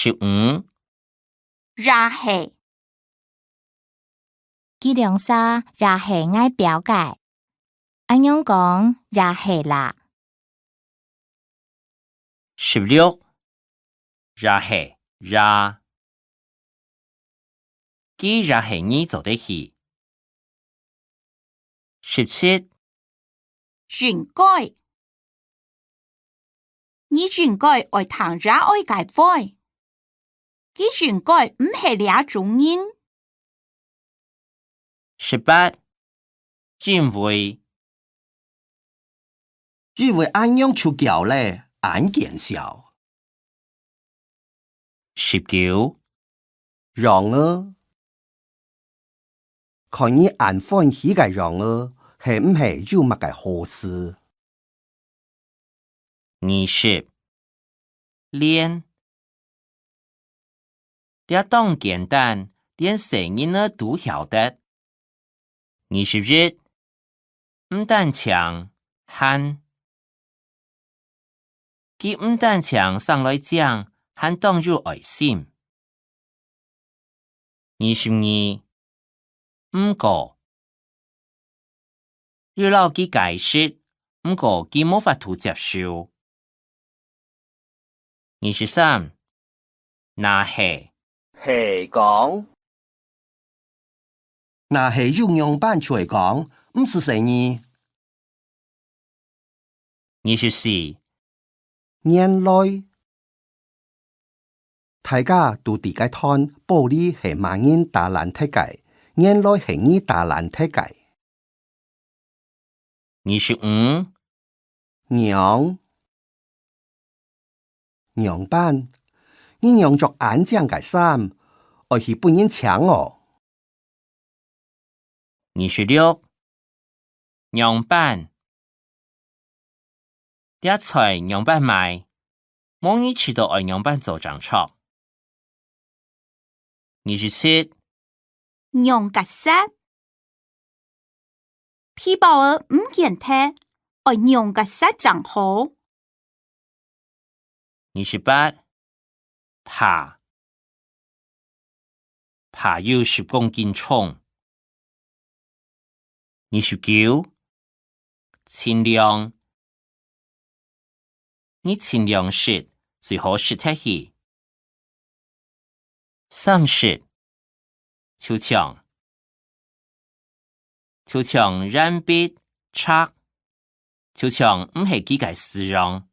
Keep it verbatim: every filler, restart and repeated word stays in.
十五，也係。佢兩儕也係𠊎表个，恁樣講也係啦。十六，也係，也。佢也係你做得去。 十七，應該。你應該愛聽爺哀个話。佢應該毋係這種人。十八，因為。因為恁樣就夠了，恁見笑。 十九，樣仔。看你恁歡喜个樣仔，係毋係有麼个好事？二十，連。這當簡單，連細人仔都曉得。 二十一，毋單淨，還。佢毋單淨生來靚，還當有愛心。二十二，毋過。有摎佢解釋，毋過佢無法度接受。 二十三，若係。係講。若係有仰般就會講，毋使細義。二十四，原來。大家都知該段玻璃係麼人打爛忒个，原來係你打爛忒个。 二十五，仰。仰般？你仰著恁靚个衫，愛去分人搶哦？二十六，仰般？這菜仰般賣？無人知道愛仰般做正著。 二十七，仰結煞？皮包仔毋見忒，愛仰結煞正好。二十八，怕。怕有十公斤重。 二十九，盡量。你盡量食，最好食忒去。三十，就像。就像鉛筆、尺，就像毋係佢个字樣，